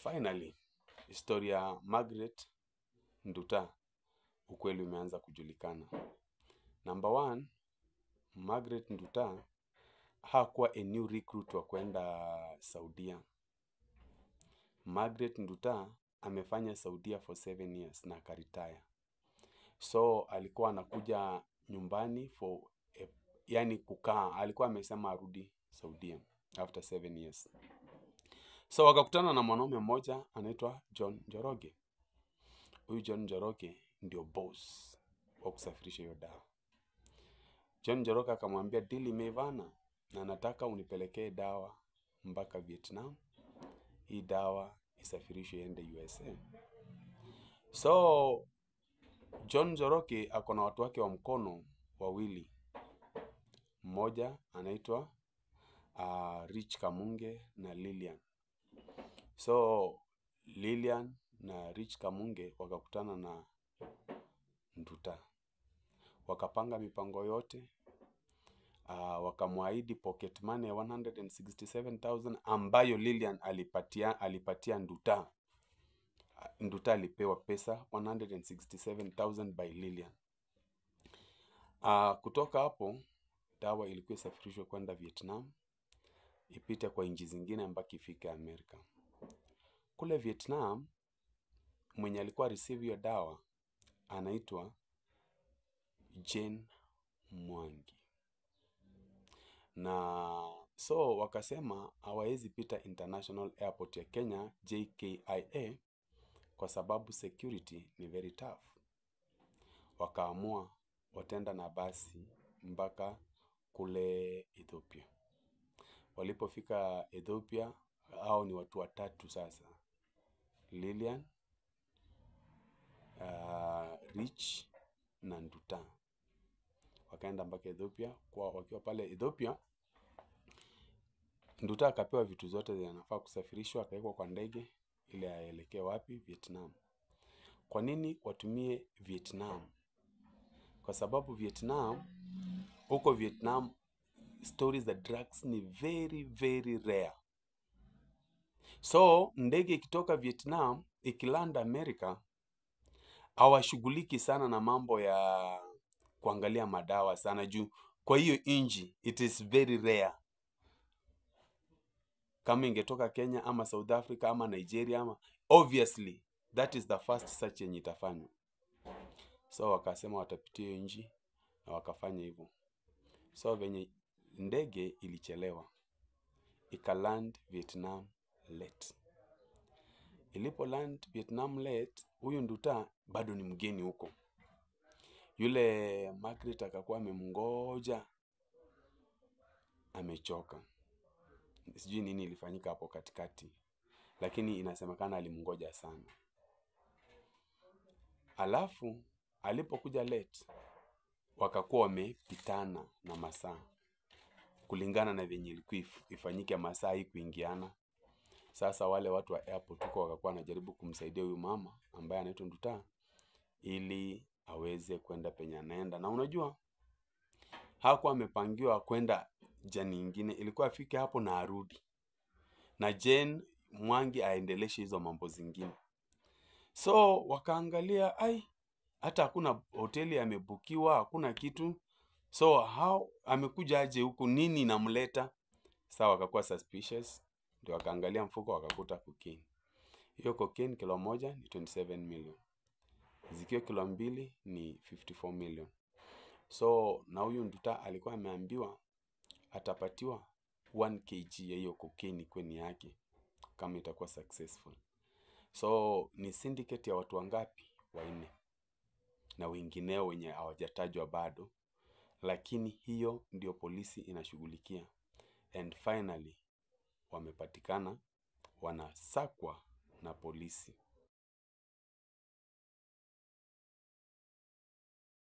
Finally, historia ya Margaret Nduta ukweli umeanza kujulikana. Number one, Margaret Nduta hakuwa a new recruit wa kwenda Saudia. Margaret Nduta amefanya Saudia for 7 years na akaretire. So alikuwa anakuja nyumbani for a, yani kukaa, alikuwa amesema arudi Saudia after 7 years. So wakakutana na mwanaume mmoja anaitwa John Njoroge. Huyu John Njoroge ndio boss wa kusafirisha hiyo dawa. John Njoroge akamwambia, "Deal imeivana na nataka unipelekee dawa mpaka Vietnam. Hii dawa isafirishwe iende USA." So John Njoroge ako na watu wake wa mkono wawili, mmoja anaitwa Rich Kamunge na Lilian. So Lilian na Rich Kamunge wakakutana na Nduta, wakapanga mipango yote, wakamwahidi pocket money ya 167,000 ambayo Lilian alipatia Nduta. Nduta alipewa pesa 167,000 by Lilian. Kutoka hapo dawa ilikuwa isafirishwe kwenda Vietnam, ipite kwa nchi zingine mpaka ifike Amerika. Kule Vietnam, mwenye alikuwa receive hiyo dawa anaitwa Jane Mwangi, na so wakasema hawawezi pita International Airport ya Kenya, JKIA, kwa sababu security ni very tough. Wakaamua wataenda na basi mpaka kule Ethiopia. Walipofika Ethiopia, hao ni watu watatu sasa: Lilian, Rich na Nduta. Wakaenda mpaka Ethiopia. Kwa wakiwa pale Ethiopia, Nduta akapewa vitu zote zinafaa kusafirishwa, akawekwa kwa ndege ili aelekee wapi? Vietnam. Kwa nini watumie Vietnam? Kwa sababu Vietnam, huko Vietnam stories za drugs ni very very rare. So ndege ikitoka Vietnam ikiland America, hawashughuliki sana na mambo ya kuangalia madawa sana juu kwa hiyo inji it is very rare. Kama ingetoka Kenya ama South Africa ama Nigeria ama, obviously that is the first search yenye itafanywa. So wakasema watapitia hiyo nchi na wakafanya hivyo. So venye ndege ilichelewa, ikaland Vietnam late. Ilipo land Vietnam late, huyu Nduta bado ni mgeni huko. Yule Margaret akakuwa amemngoja, amechoka. Sijui nini ilifanyika hapo katikati, lakini inasemekana alimngoja sana. Alafu alipokuja late, wakakuwa wamepitana na masaa kulingana na venye ilikuwa ifanyike, masaa hii kuingiana. Sasa wale watu wa airport huko wakakuwa wanajaribu kumsaidia huyu mama ambaye anaitwa Nduta ili aweze kwenda penye anaenda, na unajua hakuwa amepangiwa kwenda journey ingine, ilikuwa afike hapo na arudi, na Jane Mwangi aendeleshe hizo mambo zingine. So wakaangalia, ai, hata hakuna hoteli amebukiwa, hakuna kitu, so how amekuja aje huku, nini inamleta? Sawa, wakakuwa suspicious, ndio wakaangalia mfuko wakakuta cocaine. Hiyo cocaine kilo moja ni 27 million, zikiwa kilo mbili ni 54 million. So na huyu Nduta alikuwa ameambiwa atapatiwa 1 kg ya hiyo cocaine kweni yake kama itakuwa successful. So ni syndicate ya watu wangapi? Wanne, na wengineo wenye hawajatajwa bado, lakini hiyo ndio polisi inashughulikia, and finally wamepatikana, wanasakwa na polisi.